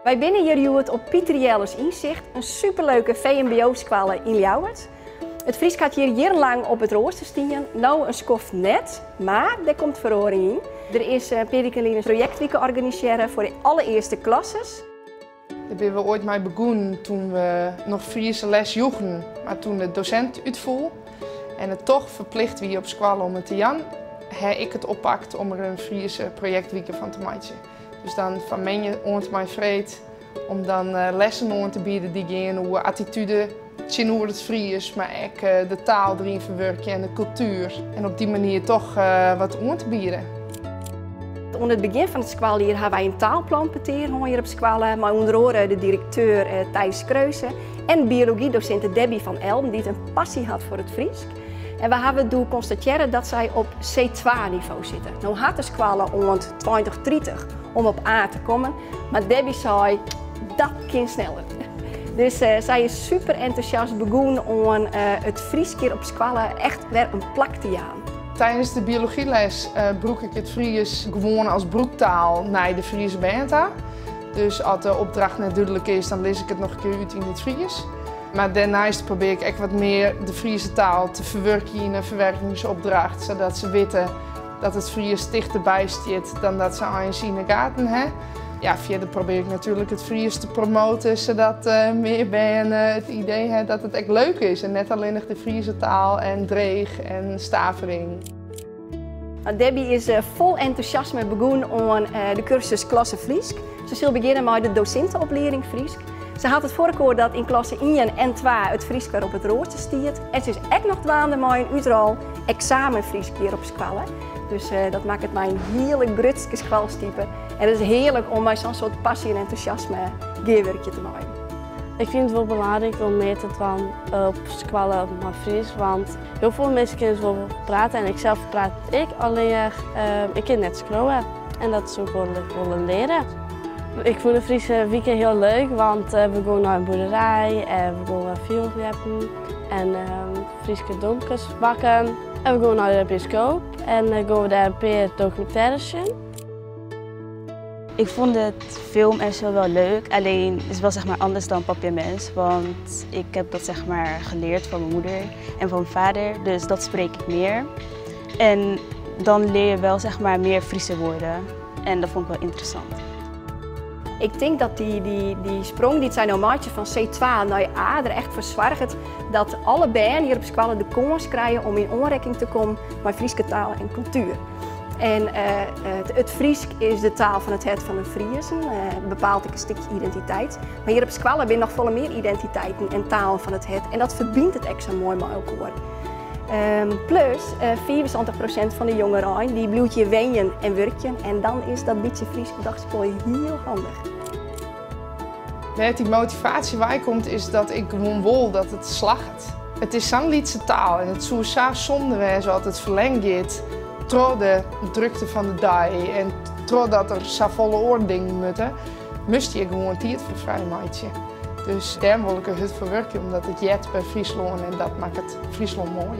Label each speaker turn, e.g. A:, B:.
A: Wy binne hjir hjoed op Piter Jelles Ynsicht, in superleuke VMBO-skoalle yn Ljouwert. It Frysk hat hjir jierrenlang op it roaster stien, no in skoft net, mar dêr komt feroaring yn. Der is in pear wiken lyn in projektwike organisearre foar de allerearste klasses.
B: Dêr binne we oait mei begûn toen we noch Friese les joegen, mar toen de dosint útfoel en it toch ferplicht wie op skoalle om it te jaan, ha ik it oppakt om der in Friese projektwike fan te meitsjen. Dus dan fan moandei oant mei freed om dan lessen oan te bieden dy't gean oer attitude tsjinoer it Fries, mar ek de taal deryn ferwurkje en de kultuer. En op dy manier toch wat oan te bieden.
A: Oan it begjin fan it skoaljier ha wy in taalplanpetear hân hjir op skoalle mei ûnder oare de direkteur Thijs Kreuze en biologydosinte Debbie van Elden dy't in passy hat foar it Frysk. En we hawwe doe konstatearre dat sy op C2-nivo sitte. No hat de skoalle oant 2030 om op A te kommen, mar Debbie sei dat kin sneller. Dus sy is super entûsjast begûn oan it Frysk hjir op skoalle echt wer in plak te jaan.
B: Tidens de biologyles brûk ik it Fries gewoan as brûktaal nei de Friese bern ta. Dus as de opdracht net dúdlik is, dan lis ik it noch in kear út yn it Fries. Mar dêrneist probearje ik ek wat mear de Friese taal te ferwurkjen yn in ferwerkingsopdracht, sadat se witte dat it Fries tichterby stiet dan dat se eins yn 'e gaten ha. Ja, fierder probearje ik natuerlik it Fries te promoten, sadat mear bern it idee ha dat it ek leuk is en net allinnich de Friese taal en dreech en stavering.
A: Debbie is fol entûsjasme begûn oan de kursus Klasse Frysk. Se sil begjinne mei de dosinteoplieding Frysk. Se hat it foarelkoar dat yn klasse ien en twa it Frysk wer op it roaster stiet. En se is ek noch dwaande mei in útrol eksamen Frysk hjir op skoalle. Dus dat makket my in hiele grutske skoalstiper. En it is hearlik om mei sa'n soad passy en entûsjasme gearwurkje te meien.
C: Ik fyn it wol belangryk om mear te dwaan op skoalle mei Frysk, want Hiel folle minsken kinne it wol prate en ik sels praat it ek, allinnich ik kin net skriuwe en dat soe ik wol wolle leare. Ik fûn de Friese wike hiel leuk, want we gongen nei in boerderij en we gongen fierljeppen en Fryske domkes bakken. En we gongen nei de bioskoop en gongen we dêr in pear dokumintêres sjen.
D: Ik vond het film en zo wel leuk, alleen het is wel zeg maar anders dan Papiaments, want ik heb dat zeg maar geleerd van mijn moeder en van mijn vader, dus dat spreek ik meer. En dan leer je wel zeg maar meer Friese woorden en dat vond ik wel interessant.
A: Ik tink dat dy sprong dy't sy no meitsje fan C2 nei A der echt foar soarget dat alle bern hjir op skoalle de kâns krije om yn oanrekking te kommen mei Fryske taal en kultuer. En it Frysk is de taal fan it hert fan de Friezen, bepaalt ek in stikje identiteit. Mar hjir op skoalle binne noch folle mear identiteiten en talen fan it hert en dat ferbynt it ek sa moai mei elkoar. Plus, 75% fan de jongerein dy bliuwt hjir wenjen en wurkjen en dan is dat bytsje Frysk dochs wol hiel handich.
B: Wêr't dy motivaasje wei komt is dat ik gewoan wol dat it slagget. It is sa'n lytse taal en it soe sa sonde wêze as it ferlern giet troch de drukte fan de dei en trochdat der safolle oare dingen moatte, moatst hjir gewoan tiid foar frijmeitsje. Dus dêrom wol ik der hurd foar wurkje, omdat it heart by Fryslân en dat makket Fryslân moai.